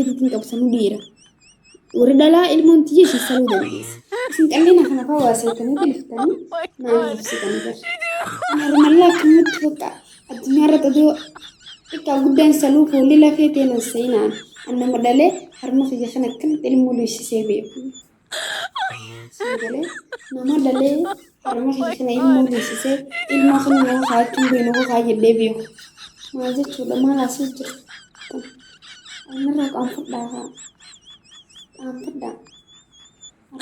teetiitiin qabsanuu dhiira. Warri dhalaa ilmoon tiyya ishee saluu dandeessi. Isin qalleena kana fa'aa waa seetanii biliftanii na arrabsitanii bar. Ani harmallaa akkamitti bakka addunyaa irratti odoo xiqqaa guddaan saluu foolli lafee ta'e nan seenaan an nama dhalee harma kiyya kana akkanatti ilmoo luysisee beeku. Galee nama dhalee harma kiyya kana ilmoo luysisee ilmoo kana nama kaa'achuun beenu kaayyadhee beeku. Maal jechuudha maal asii jira? Anarraa qaanfadhaa haa. Qaanfadhaa.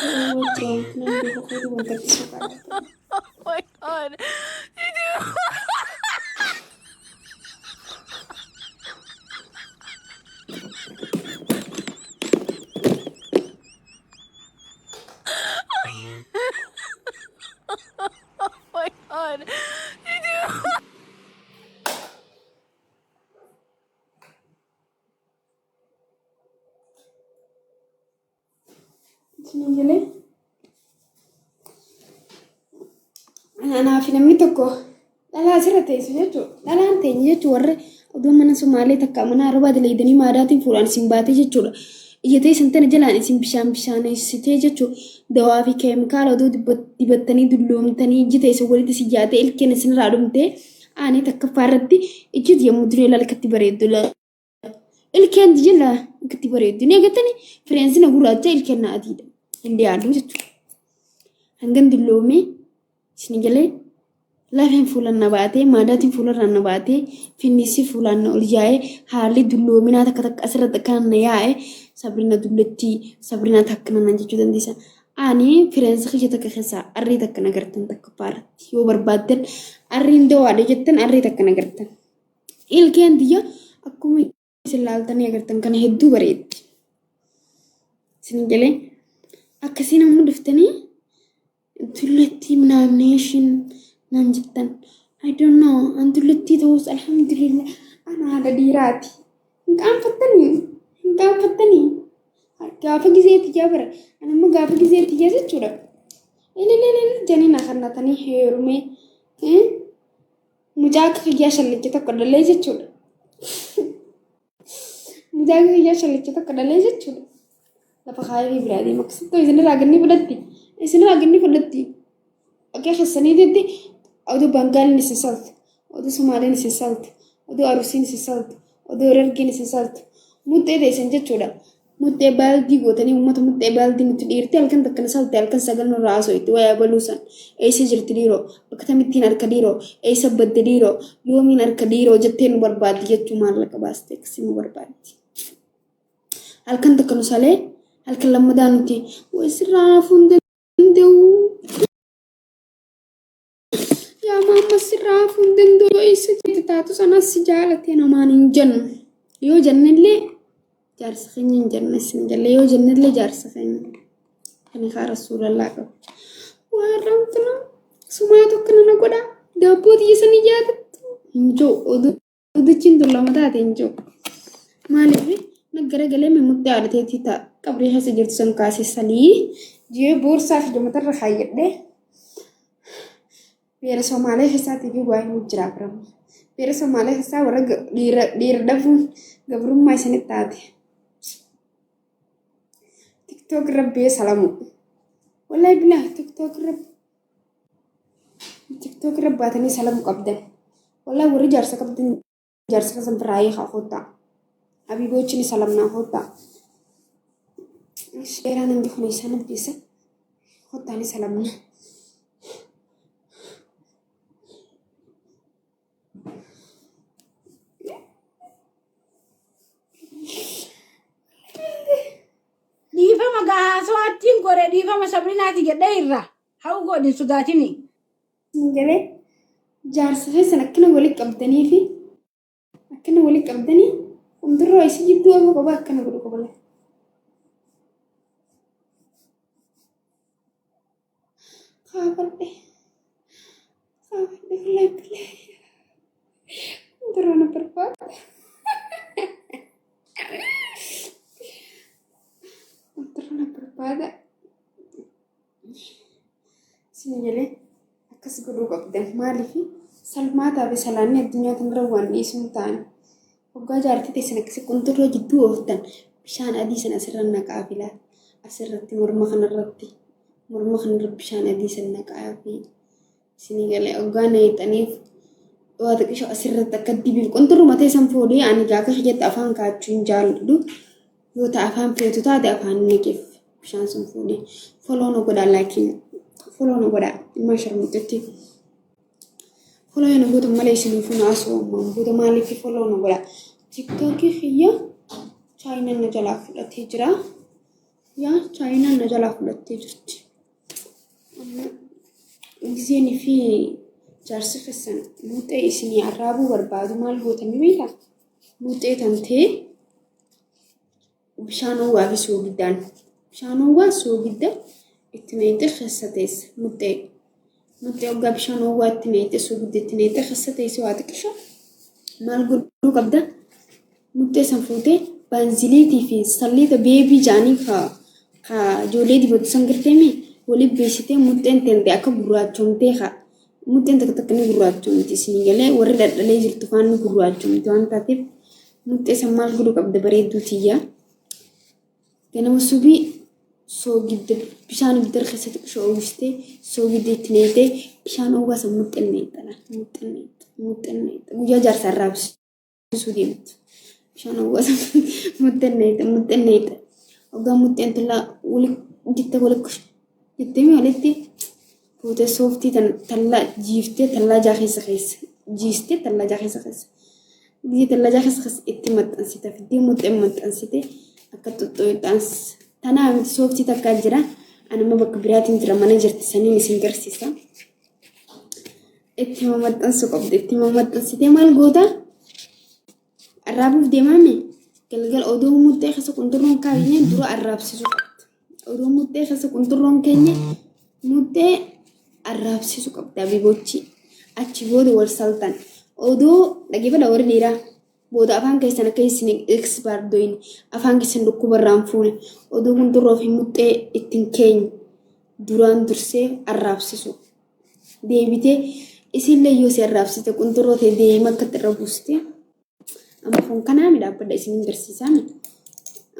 Har'a waan jira wanti namni beeku keetu wanta itti soqaa. Oh my God. Oh my God. Isin galee anaa fi namni tokko dhalaa asirra teessu jechuudha. Dhalaan teenya jechuun warra oduu mana Sumaalee takka mana Arabaa dalaydanii maadaatiin fuudhaan isin baatee jechuudha. Ija teessan tana jalaan isin bishaan bishaaneessitee jechuudha. Dawaa fi keemikaala oduu dibattanii dulloomtanii iji teessan walitti si jaatee ilkeen isinirraa dhumtee aanee takkaffaa irratti ijji yommuu duree lalkatti bareeddu. Ilkeen jala akkatti bareeddu. Ni agartani fireensina gurraacha ilkeen na adiidha. Hin dhiyaatu jechuudha. Hangan dulloomee isin galee lafeen fuulaan na baatee maadaatiin fuularraan na baatee finniissi fuulaan na ol yaa'ee haalli dulloominaa takka takka asirratti akkana na yaa'e sabrina dullattii sabrina takka na jechuu dandeessa. Ani fireensa kiyya takka keessaa arrii takka na gartan takka faaratti yoo barbaaddan arriin dawaadha jettan arrii takka na gartan. Ilkeen tiyya akkuma isin laaltanii agartan kana hedduu bareeddi. Isin galee akkasiin ammoo dhuftanii dullattii minaamneeshin naan jettan. I don't know an dullattii ta'us alhamdulillah ana haadha dhiiraati. Hin qaanfattanii hin qaanfattanii gaafa gizee tiyyaa bara an ammoo gaafa gizee tiyyaa jechuudha. Ilililil jedhanii na kannatanii heerumee. Mucaa akka kiyyaa shallacha tokko dhalee jechuudha. Mucaa akka kiyyaa shallacha tokko dhalee jechuudha. Lafa kaayee biraa deema. Akkasitti isinirraa ganni fudhatti. Isinirraa ganni fudhatti. Akka keessaniititti oduu Bangaaliin isin saltu. Oduu Somaaliin isin saltu. Oduu Arusiin isin saltu. Oduu Harargeen isin saltu. Muxxee teessan jechuudha. Muxxee baaldii gootanii uummata muxxee baaldii nutti dhiirti halkan takka na salte halkan sagal nurraa haasofti wayaa baluu san eessa jirti dhiiroo bakka tamittiin harka dhiiroo eessa badde dhiiroo yoomiin harka dhiiroo jettee nu barbaaddi jechuu maallaqa baastee akkasii nu barbaaddi. Halkan takka nu salee halkan lammadaa nuti way sirraa hafuu hin danda'u. Yaa maamma sirraa hafuu hin danda'u eessa jirti taatu sanas si jaalate namaan hin jennu. Yoo jennellee jaarsa keenya hin jenne isin jelle yoo jennellee jaarsa keenya kan kaa rasuulallaa qabu. Waan ramtuna sumaa tokko nana godha daabboo tiyya sanii jaalattu hin jiru oduu Udichiin tun lama taate hin jiru. Maaliif na garagalee mimmutti haadhateetii ta'a. Qabrii keessa jirtu san kaase salii jee boorsaa fi matarra kaayyadhee beera Somaalee keessaatii fi waa himu jira biramu. Beera Somaalee keessaa warra dhiira dhiira dhabuun gabrummaa isinitti taate. Tiktook irra bee salamu. Wallahi bilaa tiktook irra TikTok irra baatanii salamu qabdan. Wallahi warri jaarsa qabdan jaarsa keessan biraa hiikaa koottaa. Habiiboochi ni salamnaa koottaa. Dheeraa namni kun isaan ajjeessa. Koottaa ni salamna. Dhiifama gahaasoo gore dhiifama sabrinaati jedhee irra. Ha'u godhi hin sodaatini. Galee jaarsa keessan akkana walitti qabdanii fi akkana walitti qabdanii qundurroo isii jidduu amma kophaa akkana godhu qabala. Kaafadhe kaafadhe wallahi billahi qundurroo na barbaada. Qundurroo na barbaada. Isin galee akkas godhuu qabdan maaliif salmaataa fi salaanni addunyaa kanarra waan dhiisuu hin taane hoggaa jaartii teessan akkasii qundurroo jidduu ooftan Bishaan adii sana asirra naqaa filaa. Asirratti morma kanarratti morma kanarra bishaan adii sana naqaa fi isinii galee hoggaa naqxaniif waa xiqqisho asirratti akka dibiif qunxurruma ta'e san fuudhee ani gaafa kiyyatti afaan kaachuu hin jaalladhu. Yoo ta'a afaan feetu taate afaan naqeef bishaan sun fuudhee foloo nu godhaa laakiin foloo nu godhaa ilmaan sharmuxxetti. Foloo nu gootan malee isin fuuna asoo ammaan booda maaliif foloo nu godhaa. Tiktookii kiyya chaayinaan na jalaa fudhatee jira. Yaa chaayinaan na jalaa fudhattee jirti. Amma gizeenii fi jaarsi keessan muxee isinii arraabuu barbaadu maal gootanii beekaa? Muxee tantee bishaan ho'aa fi soogiddaan bishaan ho'aa soogidda itti naqxee keessa teessa muxee. Muxee hoggaa bishaan ho'aa itti naqxee soogidda itti naqxee keessa teesse waa xiqqisho maal godhuu qabda? Muxee san fuutee baanziliitii fi salliita beebii ja'anii ka ka ijoollee dibatu san garteemi waliin beeksitee muxeen tente akka gurraachomtee ka muxeen takka takka ni gurraachomti isinii galee warri dhadhalee jirtu faan ni gurraachomti waan taateef muxee san maal godhuu qabda bareedduu tiyya. Ganama subii soogidda bishaan ibidda keessatti xiqqishoo uwwistee soogidda itti naqxee bishaan ho'aa san muxxeen naqxala muxxeen naqxa muxxeen naqxa guyyaa jaarsa arraabsisuu deemtu. Bishaan ho'aa san muxxeen naqxa muxxeen naqxa hoggaa muxxeen tullaa wali jettee wali jettee walitti fuutee sooftii tallaa jiiftee tallaa keessa keessa jiistee tallaa keessa keessa biyya tallaa keessa keessa itti maxxansite fiddee muxxeen maxxansite akka xuxxuuxaans tanaa miti sooftii takkaa jira. Ani amma bakka biraatiin jira mana jirti saniin isin garsiisa. Itti maxxansuu qabdi itti maxxansitee maal goota? Arraabuuf deemaame galgala odoo muxxee keessa qunxurroon kaayinee dura arraabsisuu qabdi. Odoo muxxee keessa qunxurroon keenya muxxee arraabsisuu qabdi abiibochi. Achi booda wal saltan. Odoo dhaggeeffadha warri dhiiraa. Booda afaan keessan akka isin ekspaardoyin afaan keessan dhukkuba irraan fuune odoo qunxurroo fi muxxee ittiin keenye duraan dursee arraabsisu. Deebitee isinillee yoo si arraabsite qunxurroo ta'e deema akka irra buuste. Amma kun kanaa mi dhaabbadha isin garsiisaa mi?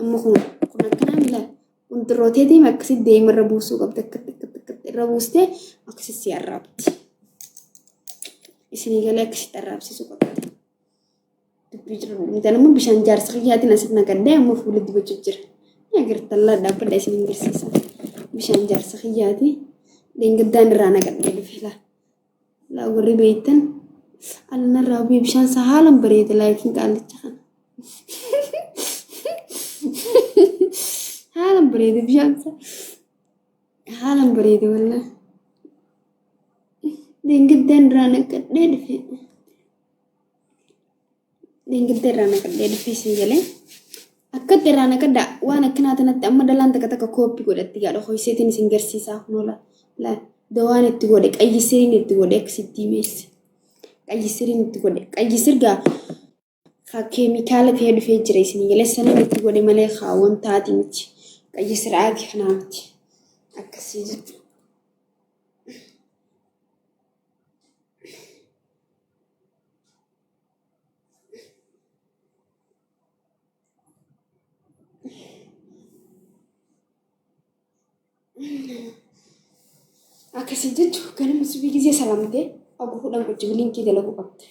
Amma kun kun akkanaa mi laal? Qunxurroo ta'e deema akkasitti deema irra buusuu qabda akkatti akkatti akkatti irra buustee akkasitti si arraabdi. Isinii galee akkasitti arraabsisuu qabda. Dubbii jiru dhumtan ammoo bishaan jaarsa kiyyaatiin asitti naqadhee amma fuula dibachuu jira. Ni agartallaa dhaabbadha isin garsiisa. Bishaan jaarsa kiyyaati. Dheengaddaan irraa naqadhee dhufe laa. Laa warri beektan alnarraa bu'ee bishaan isaa haalaan bareeda laakiin qaallicha kana. Haalaan bareeda bishaan isaa. Haalaan bareeda wallaahi. Dheengaddaan irraa naqadhee dhufe. Dheengadda irraa naqadhee dhufe isin galee. Akkatti irraa naqadhaa waan akkanaa tanatti amma dhalaan takka takka kooppii godhatti gaadha hoiseetiin isin garsiisaa kunoola. Laa dawaan itti godhe qayyisiriin itti godhe akkasitti diimeesse. Qayyisiriin itti godhe qayyisir gaa ka keemikaala ta'ee dhufee jira isin galee saniin itti godhe malee kaa wantaati miti. Qayyisiraati kanaa miti. Akkasii jechuudha. Akkasii jechuun ganama subii gisee salamtee haguuguudhaan qoccibiliin kee dalaguu qabda.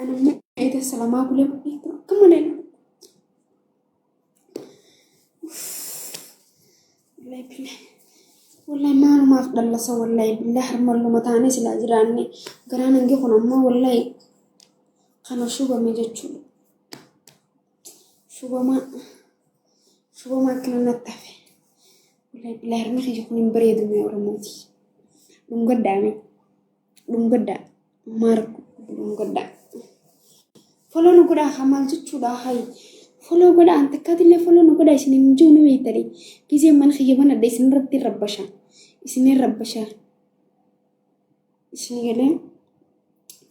Anamma eega salamaa bulee akka malee wallahi billahi wallahi maalumaaf dhallasa wallahi billahi harmalluma taanee silaa jiraanne garaan hangi kun ammoo wallahi kana shubame jechuudha. Shubamaa shubamaa akkana natti hafe. Wallahi billahi harmi kiyya kun hin bareedu mee Oromooti. Dhungadhaa mee dhungadhaa maarku dhungadhaa. Follow nu godhaa haa maal jechuudha hayi. Follow godhaa an takkaatillee follow nu godhaa isin hin jiru ni beektanii. Giseen mana kiyya banadha isin irratti rabbasha. Isin rabbasha. Isin galee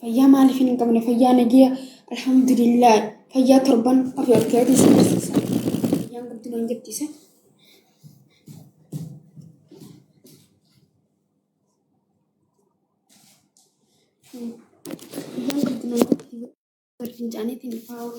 fayyaa maaliif hin qabne fayyaa nagiya alhamdulillah fayyaa torban ofii ol ka'eeti isin barsiisa. Fayyaan guddina hin jettisa. Fayyaan guddina hin jetti. Fincaaniitiin fa'aa.